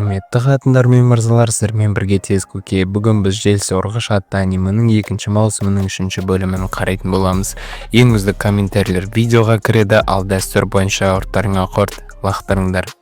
Құрметті ханымдар мен мырзалар, сіздермен бірге Тез Көке. Бүгін біз «Желсорғыш» атты анименің екінші маусымының үшінші бөлімін қарайтын боламыз. Ең үздік комментарийлер видеоға кіреді, ал дәстүр бойынша ұрттарыңа құрт лақтырыңдар.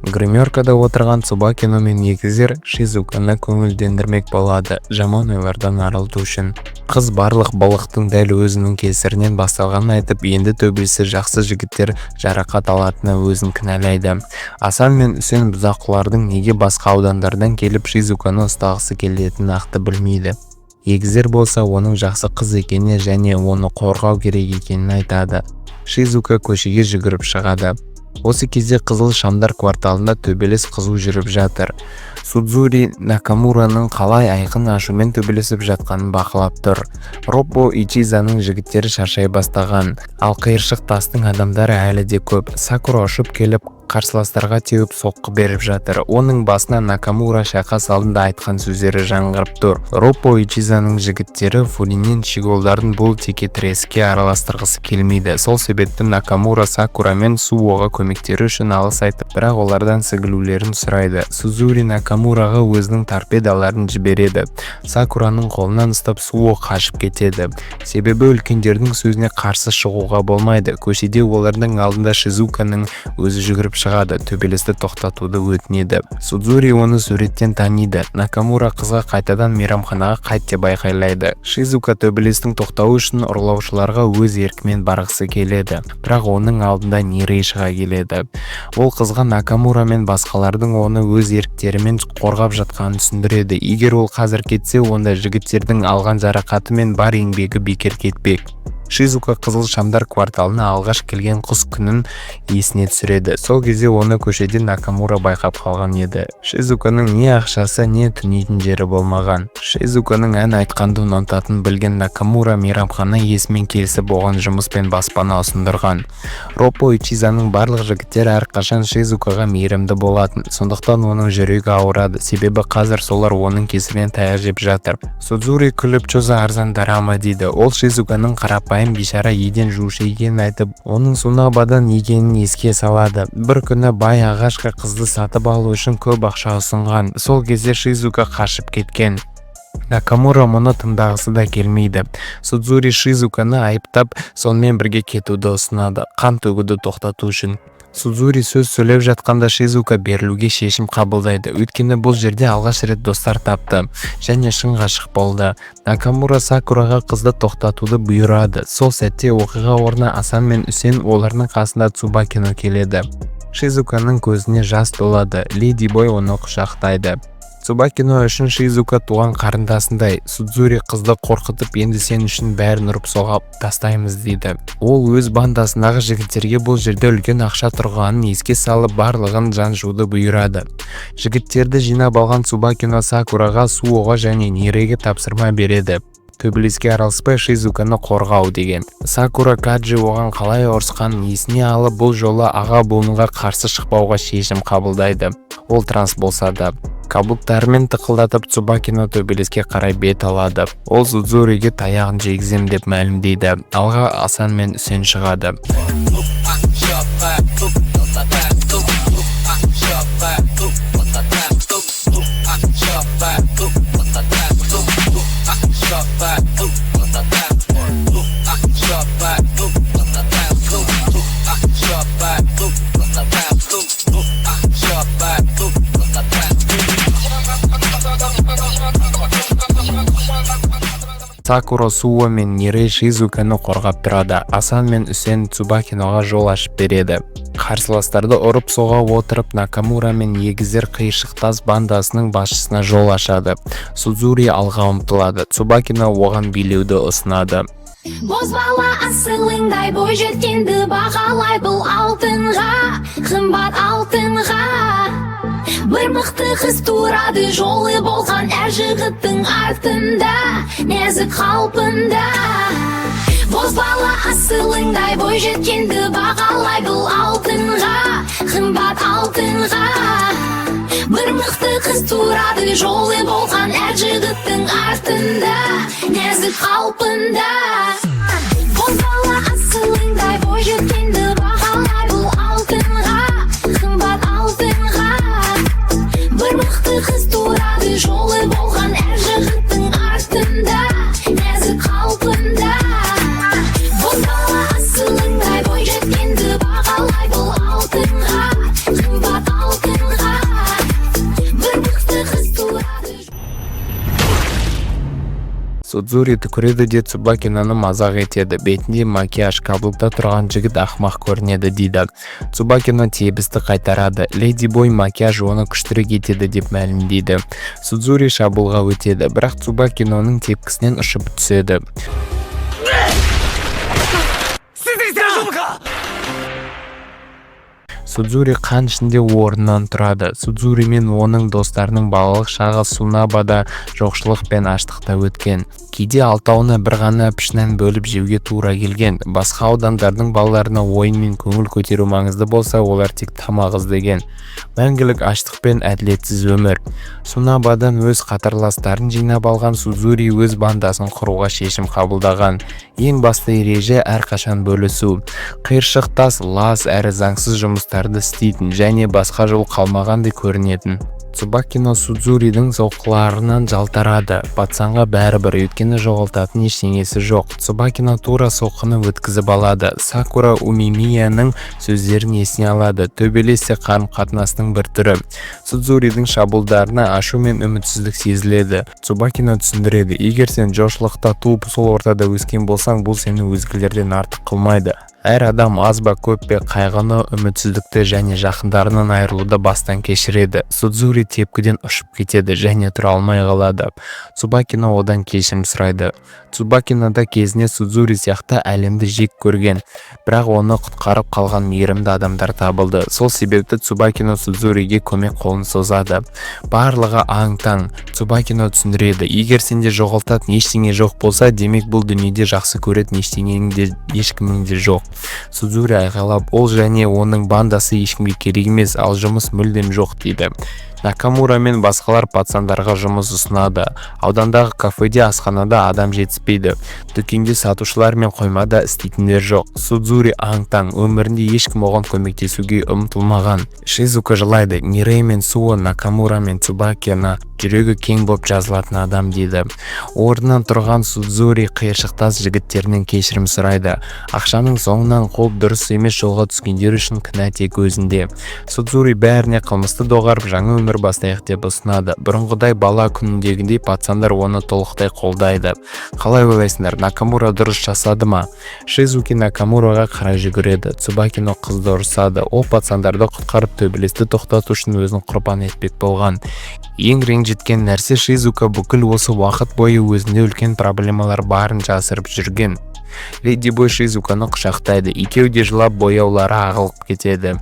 Гримеркада отырған Цубакино мен егіздер Шизуканы көңілдендірмек болады, жаман ойлардан арылту үшін. Қыз барлық былықтың дәл өзінің кесірінен басталғанын айтып, енді төбелессе, жақсы жігіттер жарақат алатынына өзін кінәлайды. Асан мен Үсен бұзақылардың неге басқа аудандардан келіп, Шизуканы ұстағысы келетінін нақты білмейді. Егіздер болса, оның жақсы қыз екеніне және оны қорғау керек екенін айтады. Шизука көшеге жүгіріп шығады. Осы кезде Қызыл шамдар кварталында төбелес қызу жүріп жатыр. Судзури Накамураның қалай айқын ашумен төбелесіп жатқанын бақылап тұр. Роппо Ичизаның жігіттері шаршай бастаған, ал қиыршық тастың адамдары әлі де көп. Сакура ұшып келіп, қарсыластарға теуіп соққы беріп жатыр. Оның басына Накамура шайқас алдында айтқан сөздері жаңғырып тұр. Роппо Ичизаның жігіттері фуринен щеголдарын бұл текетіреске араластырғысы келмейді. Сол себепті Накамура Сакура мен Суоға көмектері үшін алғыс айтып, бірақ олардан сігілулерін сұрайды. Судзури Накамураға өзінің торпедаларын жібереді. Сакураның қолынан ұстап, Суо қашып кетеді, себебі үлкендердің сөзіне қарсы шығуға болмайды. Көшеде олардың алдында Шизуканың өзі жүгіріп шығады, төбелесті тоқтатуды өтінеді. Судзури оны суреттен таниды. Накамура қызға қайтадан мейрамханаға қайт деп айқайлайды. Шизука төбелестің тоқтауы үшін ұрлаушыларға өз еркімен барғысы келеді, бірақ оның алдында Нирей шыға келеді. Ол қызға Накамура мен басқалардың оны өз еріктерімен қорғап жатқанын түсіндіреді. Егер ол қазір кетсе, онда жігіттердің алған жарақаты мен бар еңбегі бекер кетпек. Шизука Қызыл шамдар кварталына алғаш келген құс күнін есіне түсіреді. Сол кезде оны көшеде Накамура байқап қалған еді. Шизуканың не ақшасы, не түнейтін жері болмаған. Шизуканың ән айтқанды ұнататынын білген Накамура мейрамхана иесімен келісіп, оған жұмыс пен баспана ұсындырған. Роппо Ичизаның барлық жігіттері әрқашан Шизукаға мейірімді болатын, сондықтан оның жүрегі ауырады, себебі қазір солар оның кесірінен таяқ жеп жатыр. Судзури күліп, «Чё за арзан дорама?» дейді. Ол Шизуканың қарапайым бейшара еден жуушы екенін айтып, оның Сунабадан екенін еске салады. Бір күні бай ағашқа қызды сатып алу үшін көп ақша ұсынған. Сол кезде Шизука қашып кеткен. Накамура мұны тыңдағысы да келмейді. Судзури Шизуканы айыптап, сонымен бірге кетуді ұсынады, қан төгуді тоқтату үшін. Судзури сөз сөйлеп жатқанда, Шизука берілуге шешім қабылдайды, өйткені бұл жерде алғаш рет достар тапты және шын ғашық болды. Накамура Сакураға қызды тоқтатуды бұйырады. Сол сәтте оқиға орнына Асан мен Үсен, олардың қасында Цубакино келеді. Шизуканың көзіне жас толады. Леди Бой оны құшақтайды. Цубакино үшін Шизука туған қарындасындай. Судзури қызды қорқытып, енді сен үшін бәрін ұрып соғып тастаймыз дейді. Ол өз бандасындағы жігіттерге бұл жерде үлкен ақша тұрғанын еске салып, барлығын жаншуды бұйырады. Жігіттерді жинап алған Цубакино Сакураға, Суоға және Ниреге тапсырма береді: төбелеске араласпай, Шизуканы қорғау деген. Сакура Каджи оған қалай ұрысқанын есіне алып, бұл жолы аға буынға қарсы шықпауға шешім қабылдайды, ол транс болса да. Каблуктарымен тықылдатып, Цубакино төбелеске қарай бет алады. Ол Судзуриге таяғын жегізем деп мәлімдейді. Алға Асан мен Үсен шығады. Сакура, Суо мен Нирей Шизуканы қорғап тұрады. Асан мен Үсен Цубакиноға жол ашып береді. Қарсыластарды ұрып соға отырып, Накамура мен егіздер қиыршық тас бандасының басшысына жол ашады. Судзури алға ұмтылады. Цубакино оған билеуді ұсынады. Бозбала асылыңдай, бойжеткенді бағалай бұл алтынға, қымбат алтынға. Бір мықты қыз тұрады жолы болған әр жігіттің артында, нәзік қалпында. Бозбала асылыңдай, бойжеткенді бағалай бұл алтынға, қымбат алтынға. Бір мықты қыз тұрады жолы болған әр жігіттің артында, нәзік қалпында. Бозбала асылыңдай, бойжеткенді бағалай бұл алтынға, қымбат алтынға. Бір Судзури түкіреді де, Цубакиноны мазақ етеді. Бетінде макияж, каблукта тұрған жігіт ақымақ көрінеді дейді. Цубакино тебісті қайтарады. Леди Бой макияж оны күштірек етеді деп мәлімдейді. Судзури шабуылға өтеді, бірақ Цубакиноның тепкісінен ұшып түседі. 鈴木、大丈夫か？ Судзури қан ішінде орнынан тұрады. Судзури мен оның достарының балалық шағы Сунабада жоқшылық пен аштықта өткен. Кейде алтауына бір ғана пішінен бөліп жеуге тура келген. Басқа аудандардың балаларына ойын мен көңіл көтеру маңызды болса, олар тек тамақ іздеген. Мәңгілік аштық пен әділетсіз өмір. Сунабадан өз қатарластарын жинап алған Судзури өз бандасын құруға шешім қабылдаған. Ең басты ереже – әрқашан бөлісу. Қиыршық тас, лас әрі заңсыз жұмыстарды істейтін және басқа жол қалмағандай көрінетін. Цубакино Судзуридің соққыларынан жалтарады. Пацанға бәрібір, өйткені жоғалтатын ештеңесі жоқ. Цубакино тура соққыны өткізіп алады. Сакура Умемияның сөздерін есіне алады: төбелес те қарым-қатынастың бір түрі. Судзуридің шабуылдарына ашу мен үмітсіздік сезіледі. Цубакино түсіндіреді: егер сен жоқшылықта туып, сол ортада өскен болсаң, бұл сені өзгелерден артық қылмайды. Әр адам аз ба, көп пе қайғыны, үмітсіздікті және жақындарынан айырылуды бастан кешіреді. Судзури тепкіден ұшып кетеді және тұра алмай қалады. Цубакино одан кешірім сұрайды. Цубакино да кезінде Судзури сияқты әлемді жек көрген, бірақ оны құтқарып қалған мейірімді адамдар табылды. Сол себепті Цубакино Судзуриге көмек қолын созады. Барлығы аң-таң. Цубакино түсіндіреді: егер сенде жоғалтатын ештеңе жоқ болса, демек, бұл дүниеде жақсы көретін ештеңең де, ешкімің де жоқ. Судзури айқайлап, ол және оның бандасы ешкімге керек емес, ал жұмыс мүлдем жоқ дейді. Накамура мен басқалар пацандарға жұмыс ұсынады. Аудандағы кафеде, асханада адам жетіспейді, дүкенде сатушылар мен қоймада істейтіндер жоқ. Судзури аң-таң, өмірінде ешкім оған көмектесуге ұмтылмаған. Шизука жылайды. Нирей мен Суо Накамура мен Цубакино жүрегі кең боп жазылатын адам дейді. Орнынан тұрған Судзури қиыршықтас жігіттерінен кешірім сұрайды. Ақшаның соңынан қуып, дұрыс емес жолға түскендері үшін кінә тек өзінде. Судзури бәріне қылмысты доғарып, жаңа өмір бастайық деп ұсынады. Бұрынғыдай, бала күніндегідей, пацандар оны толықтай қолдайды. Қалай ойлайсыңдар, Накамура дұрыс жасады ма? Шизуки Накамураға қарай жүгіреді. Цубакино қызды ұрсады. Ол пацандарды құтқарып, төбелесті тоқтату үшін өзін құрбан етпек болған. Ең ренжіткен нәрсе – Шизука бүкіл осы уақыт бойы өзінде үлкен проблемалар барын жасырып жүрген. Леди Бой Шизуканы құшақтайды. Екеуі де жылап, бояулары ағылып кетеді.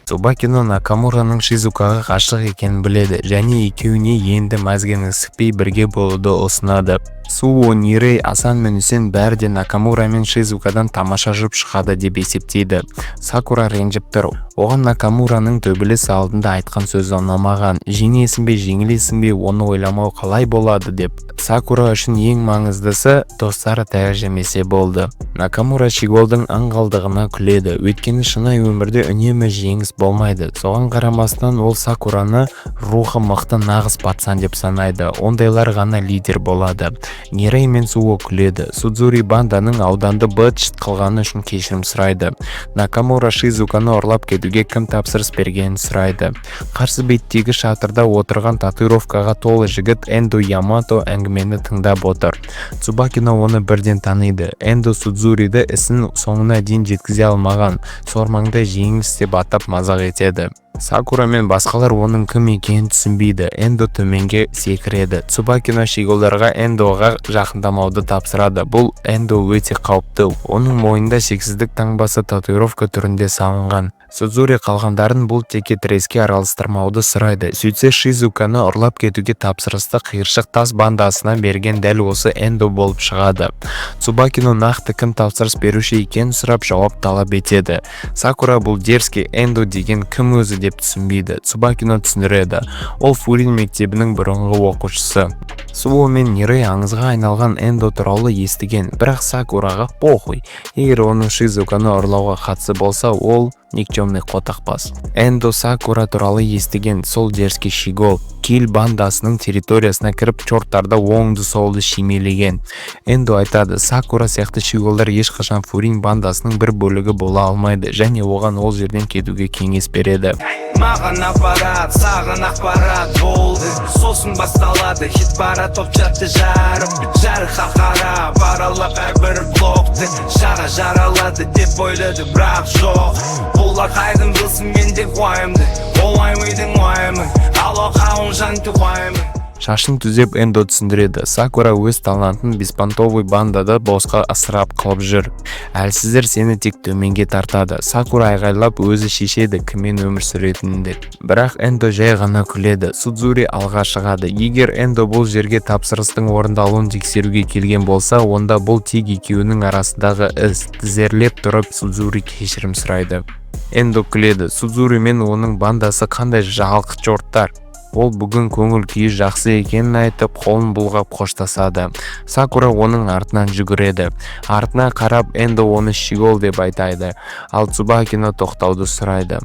Цубакино Накамураның Шизукаға ғашық екенін біледі және екеуіне енді мәзгенсікпей бірге болуды ұсынады. Суо, Нирей, Асан мен Үсен бәрі де Накамура мен Шизукадан тамаша жұп шығады деп есептейді. Сакура ренжіп тұр. Оған Накамураның төбелес алдында айтқан сөзі ұнамаған: жеңесің бе, жеңілесің бе, оны ойламау қалай болады деп. Сакура үшін ең маңыздысы – достары таяқ жемесе болды. Накамура Щеголдың аңғалдығына күледі, өйткені шынайы өмірде үнемі жеңіс болмайды. Соған қарамастан, ол Сакураны рухы мықты нағыз пацан деп санайды. Ондайлар ғана лидер болады. Нирей мен Суо күледі. Судзури банданың ауданды быт-шыт қылғаны үшін кешірім сұрайды. Накамура Шизуканы ұрлап кетуге кім тапсырыс бергенін сұрайды. Қарсы беттегі шатырда отырған татуировкаға толы жігіт Эндо Ямато әңгімені тыңдап отыр. Цубакино оны бірден таниды. Эндо Судзуриді ісін соңына дейін жеткізе алмаған сормаңдай жеңіліс деп атап, мазақ етеді. Сакура мен басқалар оның кім екенін түсінбейді. Эндо төменге секіреді. Цубакино щеголдарға Эндоға жақындамауды тапсырады. Бұл Эндо өте қауіпті, оның мойнында шексіздік таңбасы татуировка түрінде салынған. Судзури қалғандарын бұл текетіреске араластырмауды сұрайды. Сөйтсе, Шизуканы ұрлап кетуге тапсырысты қиыршық тас бандасына берген дәл осы Эндо болып шығады. Цубакино нақты кім тапсырыс беруші екенін сұрап, жауап талап етеді. Сакура бұл дерзкий Эндо деген кім өзі деп түсінбейді. Цубакино түсіндіреді: ол Фурин мектебінің бұрынғы оқушысы. Суо мен Нирей аңызға айналған Эндо туралы естіген, бірақ Сакураға похуй. Егер оның Шизуканы ұрлауға қатысы болса, ол никчемный қотақбас. Эндо Сакура туралы естіген, сол дерзкий щегол. Килл бандасының территориясына кіріп, чёрттарды оңды-солды шимелеген. Эндо айтады, Сакура сияқты щеголдар ешқашан Фурин бандасының бір бөлігі бола алмайды және оған ол жерден кетуге кеңес береді. Маған аппарат, саған ақпарат болды. Сосын басталады хит бара, топ чартты жарып. Жарық халықара паралап әрбір блокты. Жаға жаралады деп ойлады, бірақ жоқ. Бұлар қайдан білсін менде уайымды? Оңай мидың уайымы. Алло, қауын жан уайымы. Шашын түзеп, Эндо түсіндіреді: Сакура өз талантын беспонтовый бандада босқа ысырап қылып жүр, әлсіздер сені тек төменге тартады. Сакура айғайлап, өзі шешеді кіммен өмір сүретінін деп, бірақ Эндо жай ғана күледі. Судзури алға шығады. Егер Эндо бұл жерге тапсырыстың орындалуын тексеруге келген болса, онда бұл тек екеуінің арасындағы іс. Тізерлеп тұрып, Судзури кешірім сұрайды. Эндо күледі. Судзури мен оның бандасы қандай жалқы чёрттар. Ол бүгін көңіл күйі жақсы екенін айтып, қолын бұлғап қоштасады. Сакура оның артынан жүгіреді. Артына қарап, Эндо оны щегол деп айтайды, ал Цубакино тоқтауды сұрайды.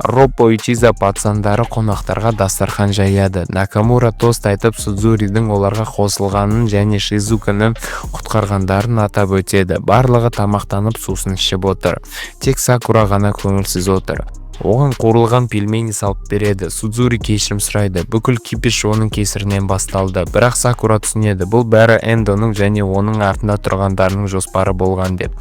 Роппо Ичиза пацандары қонақтарға дастархан жаяды. Накамура тост айтып, Судзуридің оларға қосылғанын және Шизуканы құтқарғандарын атап өтеді. Барлығы тамақтанып, сусын ішіп отыр. Тек Сакура ғана көңілсіз отыр. Оған қуырылған пельмени салып береді. Судзури кешірім сұрайды, бүкіл кипиш оның кесірінен басталды. Бірақ Сакура түсінеді, бұл бәрі Эндоның және оның артында тұрғандарының жоспары болған деп.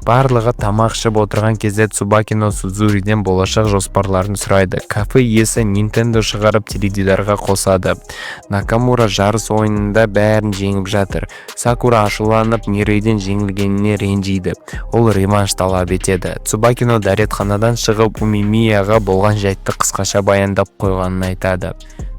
Барлығы тамақ ішіп отырған кезде Цубакино Судзуриден болашақ жоспарларын сұрайды. Кафе иесі Нинтендо шығарып, теледидарға қосады. Накамура жарыс ойынында бәрін жеңіп жатыр. Сакура ашуланып, Нирейден жеңілгеніне ренжиді. Ол реванш талап етеді. Цубакино дәретханадан шығып, Умемияға болған жайтты қысқаша баяндап қойғанын айтады.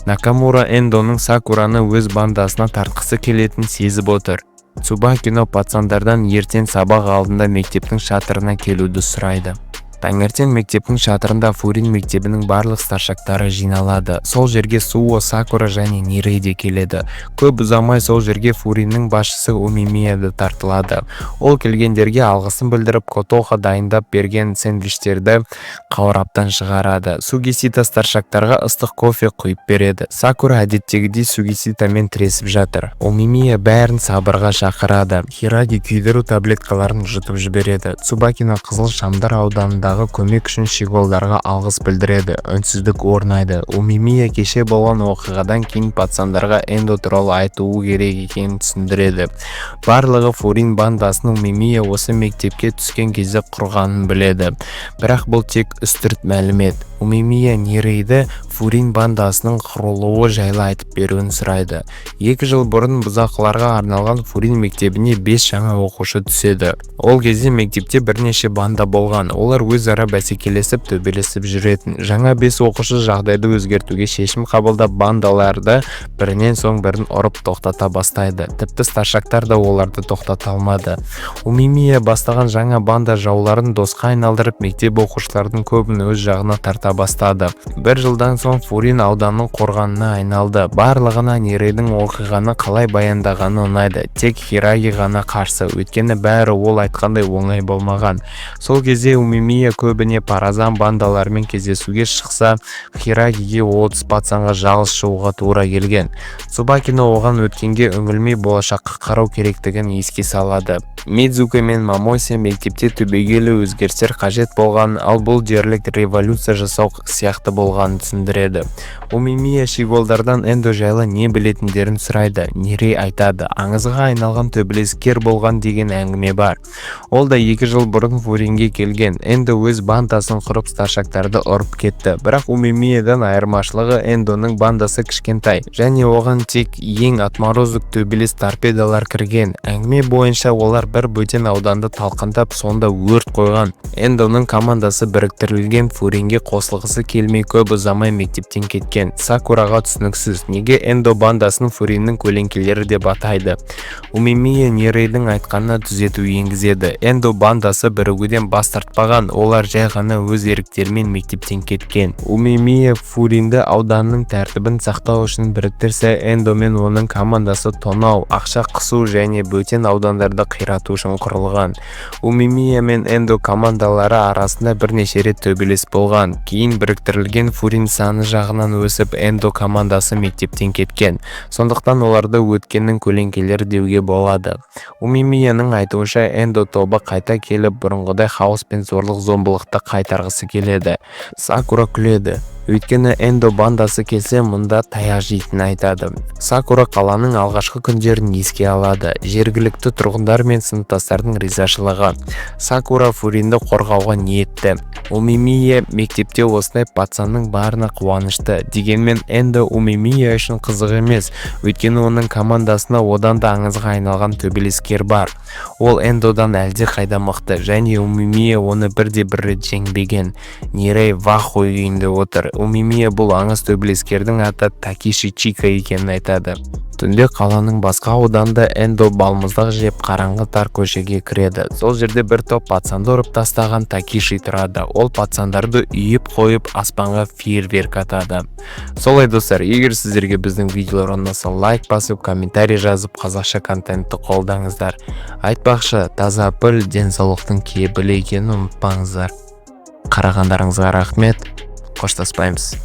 Накамура Эндоның Сакураны өз бандасына тартқысы келетінін сезіп отыр. Цубакино пацандардан ертең сабақ алдында мектептің шатырына келуді сұрайды. Таңертең мектептің шатырында Фурин мектебінің барлық старшактары жиналады. Сол жерге Суо, Сакура және Нирей де келеді. Көп ұзамай сол жерге Фуриннің басшысы Умемия да тартылады. Ол келгендерге алғысын білдіріп, Котоха дайындап берген сэндвичтерді қораптан шығарады. Сугисита старшактарға ыстық кофе құйып береді. Сакура әдеттегідей Сугиситамен тіресіп жатыр. Умемия бәрін сабырға шақырады. Хираги күйдіру таблеткаларын жұтып жібереді. Цубакино Қызыл шамдар ауданындағы көмек үшін щеголдарға алғыс білдіреді. Үнсіздік орнайды. Умемия кеше болған оқиғадан кейін пацандарға Эндо туралы айтуы керек екенін түсіндіреді. Барлығы Фурин бандасын Умемия осы мектепке түскен кезде құрғанын біледі, бірақ бұл тек үстірт мәлімет. Умемия Нирейді Фурин бандасының құрылуы жайлы айтып беруін сұрайды. 2 жыл бұрын бұзақыларға арналған Фурин мектебіне бес жаңа оқушы түседі. Ол кезде мектепте бірнеше банда болған. Олар өзара бәсекелесіп, төбелесіп жүретін. Жаңа бес оқушы жағдайды өзгертуге шешім қабылдап, бандаларды бірінен соң бірін ұрып тоқтата бастайды. Тіпті старшактар да оларды тоқтата алмады. Умемия бастаған жаңа банда жауларын досқа айналдырып, мектеп оқушыларының көбін өз жағына тарта бастады. Бір жылдан соң Фурин ауданның қорғанына айналды. Барлығына Нирейдің оқиғаны қалай баяндағаны ұнайды. Тек Хираги ғана қарсы, өйткені бәрі ол айтқандай оңай болмаған. Сол кезде Умемия көбіне паразан бандаларымен кездесуге шықса, Хирагиге 30 пацанға жалғыз шығуға тура келген. Цубакино оған өткенге үңілмей, болашаққа қарау керектігін еске салады. Мидзука мен Момосе мектепте түбегейлі өзгерістер қажет болғанын, ал бұл дерлік революция жасау сияқты болғанын түсіндіреді. Умемия щеголдардан Эндо жайлы не білетіндерін сұрайды. Нирей айтады, аңызға айналған төбелескер болған деген әңгіме бар. Ол да 2 жыл бұрын Фуринге келген. Эндо өз бандасын құрып, старшактарды ұрып кетті. Бірақ Умемиядан айырмашылығы, Эндоның бандасы кішкентай және оған тек ең отморозок төбелес торпедалар кірген. Әңгіме бойынша, олар бір бөтен ауданды талқандап, сонда өрт қойған. Эндоның командасы біріктірілген Фуринге қосылғысы келмей, көп ұзамай мектептен кеткен. Сакураға түсініксіз, неге Эндо бандасын Фуриннің көлеңкелері деп атайды. Умемия Нирейдің айтқанына түзету енгізеді. Эндо бандасы бірігуден бас тартпаған, олар жай ғана өз еріктерімен мектептен кеткен. Умемия Фуринді ауданның тәртібін сақтау үшін біріктірсе, Эндо мен оның командасы тонау, ақша қысу және бөтен аудандарды қирату үшін құрылған. Умемия мен Эндо командалары арасында бірнеше рет төбелес болған. Кейін Кейін біріктірілген Фурин саны жағынан өсіп, Эндо командасы мектептен кеткен. Сондықтан оларды өткеннің көлеңкелері деуге болады. Умемияның айтуынша, Эндо тобы қайта келіп, бұрынғыдай хаос пен зорлық-зомбылықты қайтарғысы келеді. Сакура күледі. Өйткені Эндо бандасы келсе, мұнда таяқ жейтінін айтады. Сакура қаланың алғашқы күндерін еске алады. Жергілікті тұрғындар мен сыныптастардың ризашылығы. Сакура Фуринді қорғауға ниетті. Умемия мектепте осындай пацанның барына қуанышты. Дегенмен Эндо Умемия үшін қызық емес, өйткені оның командасында одан да аңызға айналған төбелескер бар. Ол Эндодан әлде қайда мықты және Умемия оны бірде бір рет жеңбеген. Нирей в ахуе күйінде отыр. Умемия бұл аңыз төбелескердің аты Такеши Чика екенін айтады. Түнде қаланың басқа ауданында Эндо балмұздақ жеп, қараңғы тар көшеге кіреді. Сол жерде бір топ пацанды ұрып тастаған Такеши тұрады. Ол пацандарды үйіп қойып, аспанға фейерверк атады. Солай, достар, егер сіздерге біздің видеолар ұнаса, лайк басып, комментарий жазып, қазақша контентті қолдаңыздар. Айтпақшы, таза піл денсаулықтың кепілі екенін ұмытпаңыздар. Қарағандарыңызға рахмет. Қоштаспаймыз.